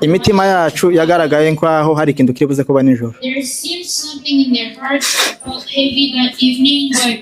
Imitima yacu yagaragaye nk'aho hari ikintu kiri buze kuba nijoro. There seemed something in their hearts that felt heavy that evening, but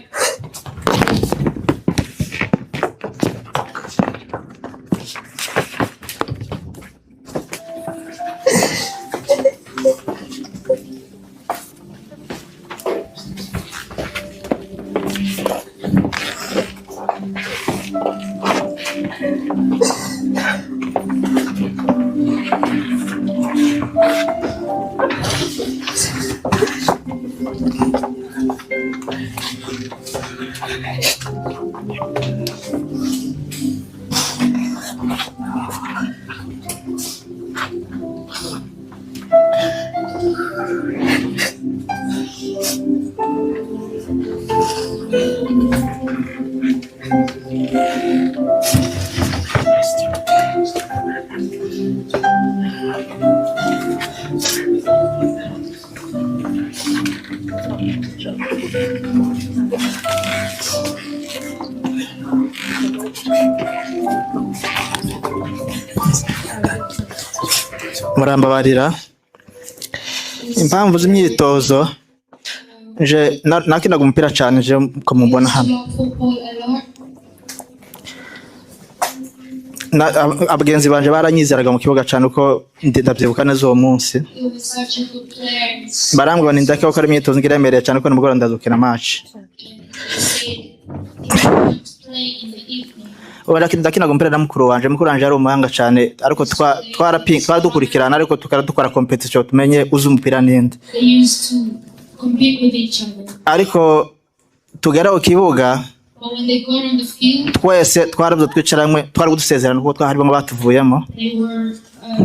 Murambabarira, impamvu z'imyitozo, nje nakinaga umupira cyane, nje ko mubona used to hano. love football a lot. Abagenzi banje baranyizeraga mu kibuga cyane, uko ndabyibuka neza uwo munsi. He was such a good player. And Barambwira ngo ndake gukora imyitozo ngiremereye cyane, ko nimugoroba ndazukina match. they said he would play in the evening. Ubu ndakinaga umupira na mukuru wanje. Mukuru wanje yari umuhanga cyane, ariko twaradukurikirana, ariko tukara dukora competition tumenye uzi umupira ninde. They used to compete with each other. Ariko tugera ku kibuga, But when they got on the field, twese twarabuze twicaramwe, twari dusezerana kuko twari bamwe batuvuyemo. they were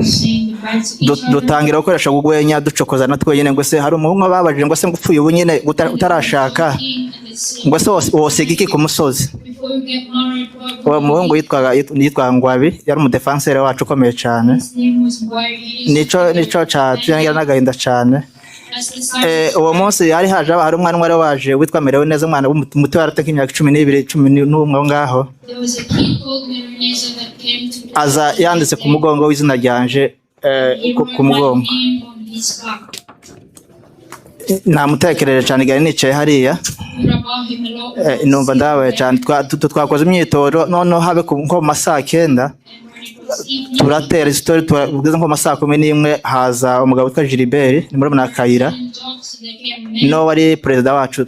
saying goodbye to each other. Dutangira gukoresha urwenya, ducokoza na twenyine, ngo se hari umuhungu babajije ngo se ngo upfuye ubu nyine utarashaka, Talking, and they said, ngo se wosiga iki ku musozi? "Before you get married, what Uwo will muhungu you yitwaga Ngwabi, yari umudefanseri wacu ukomeye cyane. do?" His name was Ngwabi. He used Nico to be nico catuyongera n'agahinda cyane. That's the sign. Uwo munsi hari haje hari umwana wari waje witwa Merewe neza, umwana w'umuto, yari afite nk'imyaka 12, 11 aho ngaho. There was a kid called Mereneza that came to play. Aza yanditse ku mugongo w'izina ryanje, He ku wrote ku my mugongo. name on his back. Namutekereje cyane igihe nicaye hariya. Thought about him a lot. Numva ndababaye cyane. Twakoze imyitozo, noneho habe nko mu ma saa 9, And when it was evening, turatera isitori, tugeze nko mu ma saa 11, haza umugabo witwa Gilbert, ni murumuna wa Kayira. and talks, and there came men. No wari perezida wacu,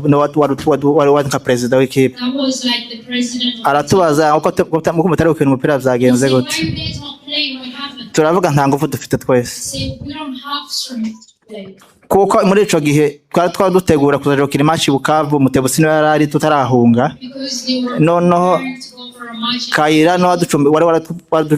no wari nka perezida w'ikipe. That was like the president of the team. Aratubaza uko mutari gukina umupira He byagenze said, "Why gute? you guys not playing? What happened?" Turavuga nta ngufu dufite twese. He said, "We don't have strength to play." Kuko muri ico gihe twari dutegura kuzaja gukina imatch i Bukavu, Mutebutsi niwe yari ari tutarahunga. Because they were Noneho preparing to go for a match. Kayira no waducumbi wari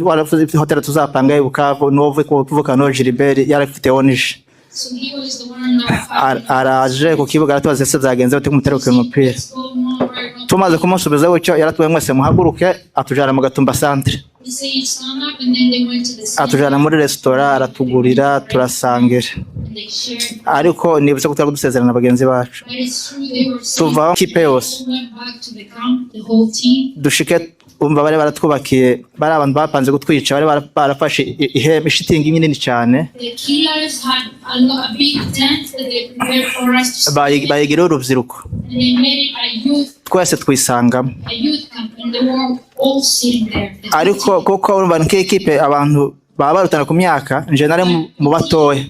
waravuze hoteli tuzapanga i Bukavu, n'uwo kuvuka no Gilbert yari afite onije. So he was the one that fighting. Araje ku kibuga, aratubaza ese byagenze bate ko mutari gukina umupira? What's going on right now? Tumaze kumusubiza gutyo, yaratubwiye mwese muhaguruke, atujana mu Gatumba centre. He said, "Stand up," and then they went to the center Atujana muri resitora, aratugurira, turasangira. and they shared. Ariko nibutse ko twari dusezerana na bagenzi bacu. But it's true, they were saying Tuvaho kipe they yose. all went back to the camp, the whole team. Dushike, umva, bari baratwubakiye, bari abantu bapanze gutwica, bari barafashe ihema, ishitingi nini cyane. The killers had a big tent that they prepared for us to stay in, Bayigira urubyiruko. and they made it a youth Twese twisangamo. a youth camp, and they were all sitting there. The whole Ariko team. kuko urumva nk'ikipe abantu baba barutana ku myaka, nje nari mu batoya.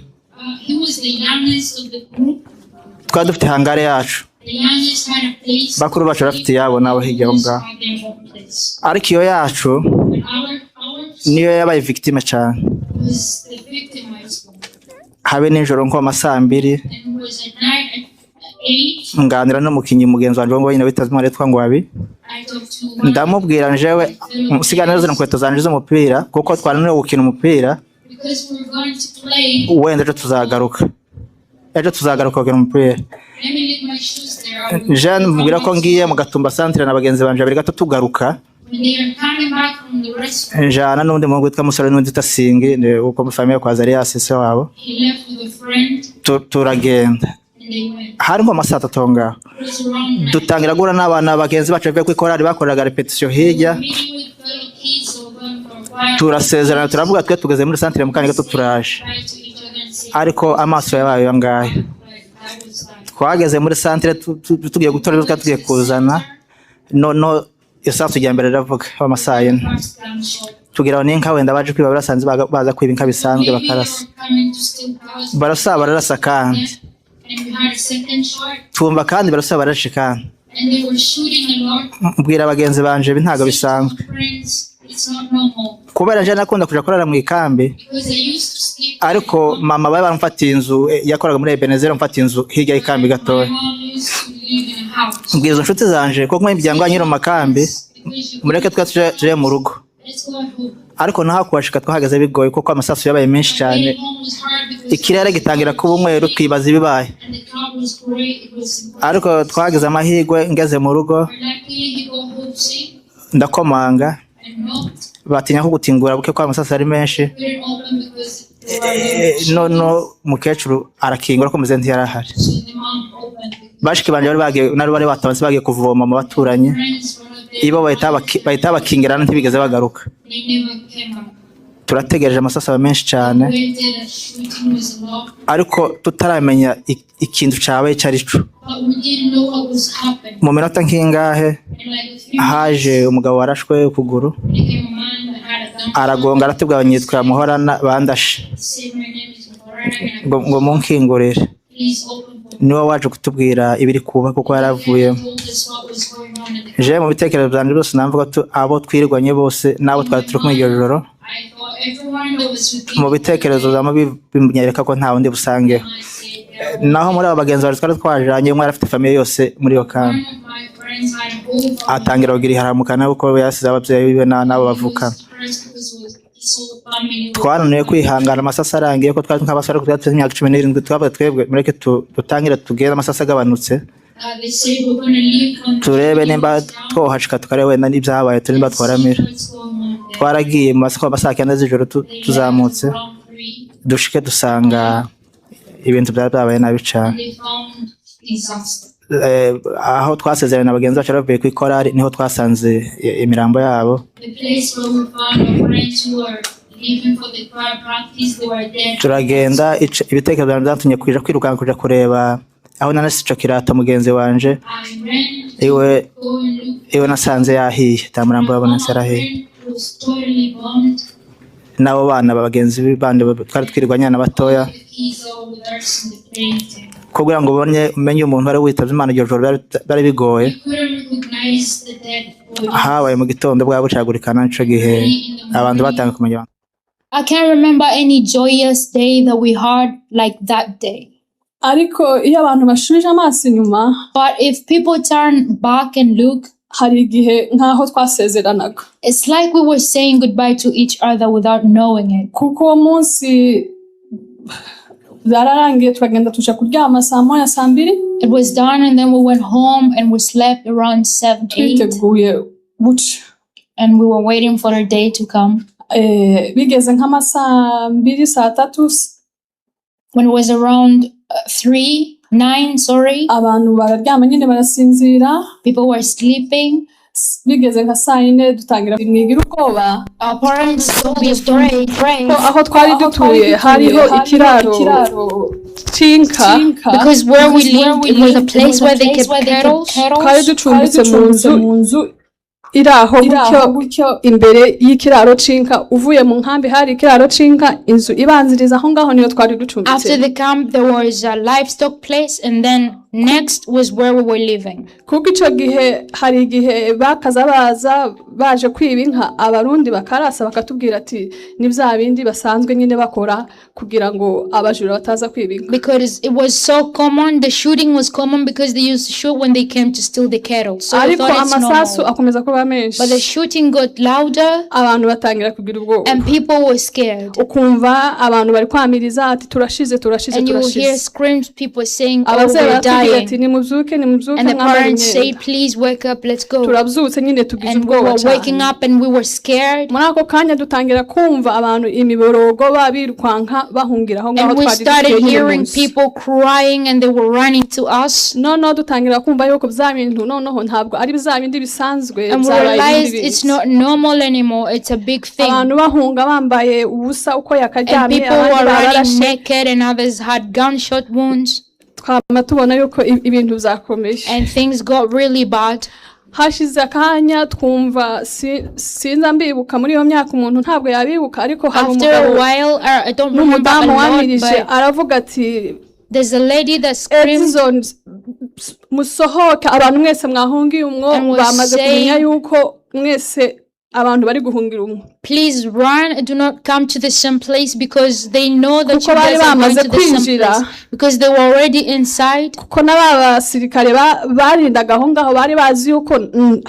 He was the youngest of the group. Twari dufite hangare yacu. The youngest had a place. Bakuru bacu bafite iyabo nabo hirya aho Others ngaho. had their own place. Ariko iyo yacu But ours niyo yabaye victime cyane. was the victimized one. Habe nijoro nko mu ma saa 2, And it was at night at 8. nganira n'umukinnyi mugenzi wanjye ngo nyine witwa Imana yitwa Ngwabi. I talked to one Ndamubwira njewe nsigana zino nkweto zanje z'umupira, kuko twananiwe gukina umupira. because we were going to play. Wenda ejo tuzagaruka, ejo tuzagaruka gukina umupira. Let me leave my shoes there. I will Jean come mubwira ko back ngiye mu Gatumba centre na bagenzi banje babiri gato tugaruka. When they are coming back from the restaurant, Njana n'undi muhungu witwa Musore n'undi witwa Singi, ni uko muri famille kwa Zarias se wabo. He left with a friend Turagenda. And they went. Hari nko mu ma saa 3 aho ngaho. It was around 9. Dutangira guhura n'abana bagenzi bacu bavuye kuri korali, bakoraga repetition hirya. Meeting with fellow kids who were going for choir. Turasezerana, turavuga twe tugeze muri santire mu kanya gato turaje. Bye to each other and say Ariko amaso yabaye ayo ngayo. But that was that. Twageze muri santire tugiye gutora ibyo twari tugiye kuzana, noneho isasu rya mbere riravuga amasaa 4. First gunshot. Tugira ngo n'inka wenda baje kwiba, barasanze baza kwiba inka bisanzwe, Maybe they bakarasa. were coming to steal cows. Barasa, bararasa kandi. And we had a second shot, Twumva kandi barasa, barashe kandi. And they were shooting a lot. Mbwira bagenzi banje, ibi ntabwo bisanzwe. Friends, it's not normal. Kubera nje nakunda kuja kurara mu ikambi, Because I used to sleep. Ariko mama bari baramfatiye inzu, yakoraga muri Ebenezer, amfatiye inzu hirya y'ikambi gatoya. My mom used to live in a house. Mbwira izo nshuti zanje ko nk'imiryango yanyu iri mu makambi, Because you mureke twe tuje mu rugo. Let's go home. Ariko naho kuhashika twahageze bigoye kuko amasasu yabaye menshi cyane. Getting home was hard because Ikirere gitangira kuba umweru, twibaza ibibaye. And the cloud was gray. It was impossible. Ariko twagize amahirwe, ngeze mu rugo But luckily, he got home safe ndakomanga, and knocked. batinya ko gutingura buke ko amasasu ari menshi. Couldn't open because there were a lot of No mukecuru arakingura ko muze ntiyarahari. So the mom opened because Bashiki banje bari bagiye nari bari batabatse bagiye kuvoma mu baturanyi. Friends were not there. Ibo bahita bakingirana, ntibigeze bagaruka. They never came back. Turategereje, amasasu aba menshi cyane. Waited and shooting was a lot, Ariko tutaramenya ikintu cabaye ico ari co. But we didn't know what was happening. Mu minota nk'ingahe And like a few haje umugabo warashwe ukuguru. There came a man that had a gun. Aragonga, aratubwira, nyitwa Muhorana, bandashe. Said, "My name is Muhorana and Ngo munkingurire. Please open for me." Niwe waje kutubwira ibiri kuba kuko yaravuyemo. He told us what was going on in the Je mu bitekerezo byanjye byose namvuga tu abo twirwanye bose n'abo twari turi kumwe iryo joro, I thought everyone that was with me. Mu bitekerezo byama binyereka ko nta wundi busangeho. I said, there Naho muri abo bagenzi bacu twari twajanye, umwe yari afite famille yose muri iyo kambi. One of my friends had a whole family. Atangira kugira iharamukana kuko yasize ababyeyi biwe n'abo bavukana. He was depressed because his whole family was Twananiwe kwihangana, amasasi arangiye ko twari nk'abasore, ariko twari dufite imyaka 17, twavuga twebwe mureke dutangire tugende amasasi agabanutse, They say we're gonna leave when the turebe shooting nimba goes down. twohashika tukareba wenda n'ibyabaye, turi nimba Let's see twaramira. what's going on there. Twaragiye mu masaha 9 z'ijoro They left tuzamutse, around 3 dushike dusanga ibintu byari byabaye nabi cyane. And they found disaster. Aho twasezeranye na bagenzi bacu bavuye ku ikorari niho twasanze imirambo yabo. The place where we found our friends who were leaving for the choir practice, they were dead. Turagenda, ibitekerezo byanjye byatumye kuja kwirukanka kuja kureba aho nanasize ico kirato mugenzi wanje. I ran to Iwe go and look. iwe nasanze yahiye, nta murambo My wabonetse, former yarahiye. friend was totally burned. N'abo bana ba bagenzi bandi twari twirirwanye na batoya. The keys all with us in the praying tent. Kugira ngo ubone umenye umuntu wari witavye Imana iryo joro byari bigoye. We couldn't recognize the dead bodies. Habaye mu gitondo bwa bucagurikana, nico gihe abantu batanga kumenya abantu. I can't remember any joyous day that we had like that day. Ariko iyo abantu bashubije amaso inyuma, But if people turn back and look, hari igihe nk'aho twasezeranaga, it's like we were saying goodbye to each other without knowing it. Kuko uwo munsi byararangiye, turagenda tuja kuryama saa 1, saa 2. It was done, and then we went home and we slept around 7, 8, Twiteguye buca. And we were waiting for the day to come. Bigeze nk'amasaa 2, saa 3, When it was around 3, 9, sorry, abantu bararyama nyine barasinzira. People were sleeping. Bigeze nka saa 4 dutangira mwigira ubwoba. Our parents told us, "Don't pray," Ko aho twari dutuye hariho ikiraro c'inka. Because where we lived, it was a place where they kept cattle. Twari ducumbitse mu nzu iri aho gutyo imbere y'ikiraro c'inka. Uvuye mu nkambi hari ikiraro c'inka, inzu ibanziriza aho ngaho niyo twari ducumbitse. After the camp, there was a livestock place, and then next was where we were living. Kuko ico gihe hari igihe bakaza baza baje kwiba inka, abarundi bakarasa, bakatubwira ati ni bya bindi basanzwe nyine bakora kugira ngo abajura bataza kwiba inka. Because it was so common, the shooting was common because they used to shoot when they came to steal the cattle. So we Ariko thought it's amasasu normal. akomeza kuba menshi. But the shooting got louder, Abantu batangira kugira ubwoba, and people were scared. Ukumva abantu bari kwamiriza ati turashize, turashize, And you will hear turashize. screams, people saying, "Oh, Ababyeyi we're baratubwira crying. Ati nimubyuke nimubyuke And the mwambare parents imyenda. said, "Please wake up, let's go." Turabyutse nyine tugize And we ubwoba were waking cyane. up and we were scared. Muri ako kanya dutangira kumva abantu imiborogo babirukanka bahungira aho ngaho And we twari started dutuye nyine mu hearing nzu. people crying and they were running to us. Noneho dutangira kumva yuko bya bintu noneho ntabwo ari bya bindi bisanzwe And we byabaye ibindi realized it's bindi. Not normal anymore. It's a big thing. Abantu bahunga bambaye ubusa uko And yakaryamye people abandi were running babarashe. Naked and others had gunshot wounds. Twama tubona yuko ibintu byakomeye. And things got really bad. Hashize akanya twumva sinza mbibuka muri iyo myaka umuntu ntabwo yabibuka ariko hari After a umugabo while, I don't remember a n'umudamu lot, wamirije but aravuga ati there's a lady that screamed Edison musohoke abantu mwese mwahungiye umwo and was bamaze kumenya saying, yuko mwese abantu bari guhungira umwo. "Please run, do not come to the same place," because they know that Kuko you bari guys are going bamaze to the same kwinjira. place because they were already inside. Kuko na ba basirikare barindaga aho ngaho bari bazi yuko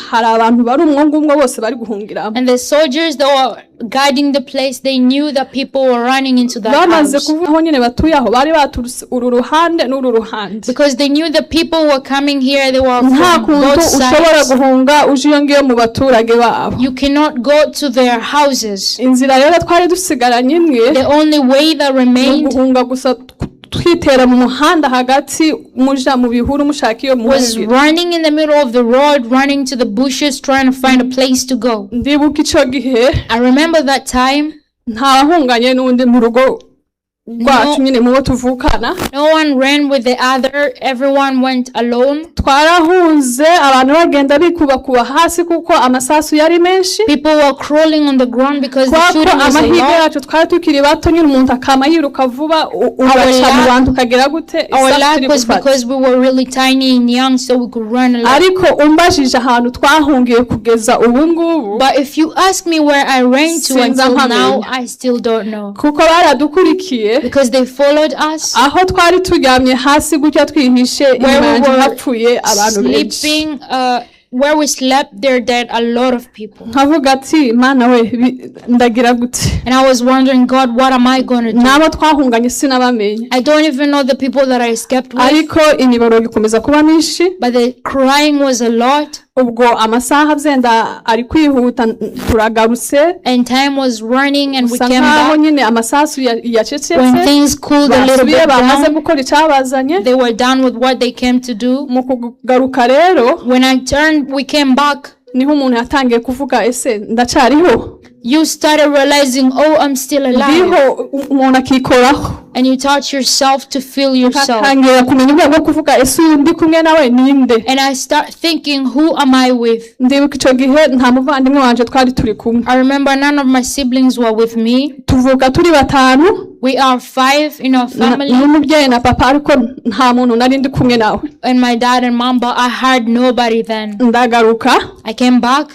hari abantu bari umwo ngumwo bose bari guhungiramo. And the soldiers that were guarding the place, they knew that people were running into that Bamaze house. kuvuga aho nyine batuye aho bari baturutse uru ruhande n'uru ruhande. Because they knew the people were coming here, they were Nta from kuntu both ushobora sides. Guhunga uje iyo ngiyo mu baturage babo. You cannot go to their houses. Inzira rero twari dusigaranye imwe The only way that ni remained uguhunga gusa twitera mu muhanda hagati muja mu bihuru mushaka iyo was muhungira. Running in the middle of the road, running to the bushes, trying to find a place to go. Ndibuka icyo gihe I remember that time. Ntawahunganye n'undi mu rugo rwacu No. nyine mu bo tuvukana. No one ran with the other, everyone went alone. Twarahunze abantu bagenda bikubakuba hasi kuko amasasu yari menshi. People were crawling on the ground because the Kubera ko shooting was a amahirwe lot. yacu twari tukiri bato nyine umuntu akama yiruka vuba ugaca mu bantu ukagera gute Our isasu luck riri was gufata. because we were really tiny and young, so we could run a lot. Ariko umbajije ahantu twahungiye kugeza ubu ngubu But if you ask me where I ran to Sinza until now, mpamenya. I still don't know. Kuko baradukurikiye. Because they followed us. Aho twari turyamye hasi gutya twihishe inyuma Where we yanjye were hapfuye abantu benshi. sleeping, where we slept, there died a lot of people. Nkavuga ati mana we ndagira gute. And I was wondering, "God, what am I going to do?" N'abo twahunganye sinabamenye. I don't even know the people that I escaped with, Ariko imiborogo ikomeza kuba myinshi. But the crying was a lot, Ubwo amasaha byenda ari kwihuta turagarutse. And time was running, and we Gusa came nkaho back. nyine amasasu yacecetse When things cooled a little basubiye bit bamaze down, gukora icyabazanye. They were done with what they came to do. Mu kugaruka rero When I turned, we came back. Niho umuntu yatangiye kuvuga ese ndacyariho. You started realizing, "Oh, I'm still alive." Ndiho umuntu akikoraho. And you touch yourself to feel yourself. Nkatangira kumenya ubwenge bwo kuvuga ese uyu ndi kumwe nawe ninde. And I start thinking, "Who am I with?" Ndibuka icyo gihe nta muvandimwe wanje twari turi kumwe. I remember none of my siblings were with me. Tuvuka turi batanu We are five in our family, n'umubyeyi na papa ariko nta muntu nari ndi kumwe nawe. And my dad and mom, but I had nobody then. Ndagaruka I came back,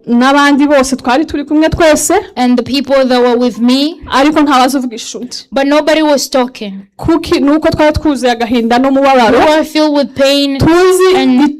n'abandi bose twari turi kumwe twese and the people that were with me, ariko ntabaza uvugisha undi. But nobody was talking. Kuki nuko twari twuzuye agahinda n'umubabaro. We were filled with pain, tuzi and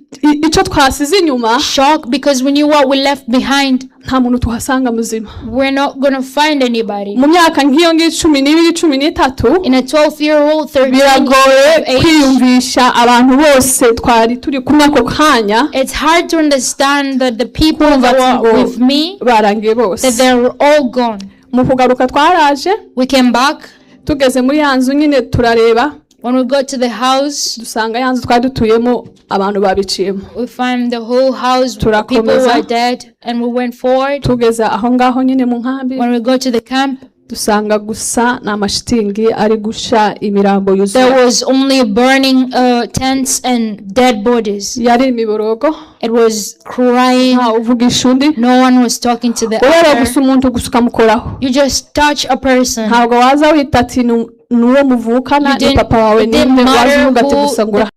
icyo twasize inyuma shock, because we knew what we left behind. Nta muntu tuhasanga muzima. We're not gonna find anybody. Mu myaka nk'iyo ngiyo 12 13 In a 12 year old, 13 biragoye of age, kwiyumvisha abantu bose twari turi kumwe ako kanya it's hard to understand that the people kumva that ati were ngo with me, barangiye bose. That they're all gone. Mu kugaruka twaraje We came back. Tugeze muri ya nzu nyine turareba. When we got to the house, dusanga ya nzu twari dutuyemo abantu babiciyemo. We found the whole house, people Turakomeza. Were dead, and we went forward. Tugeze aho ngaho nyine mu nkambi When we got to the camp, dusanga gusa ni amashitingi ari gusha imirambo yuzuye. There was only burning tents and dead bodies. Yari imiborogo. It was crying. Ntawe uvugisha undi. No one was talking to the Ureba other. gusa umuntu gusa ukamukoraho. You just touch a person. Ntabwo waza wita ati ni uwo muvukana You ni didn't- papa wawe it didn't ninde waza matter uvuga ati who gusa ngo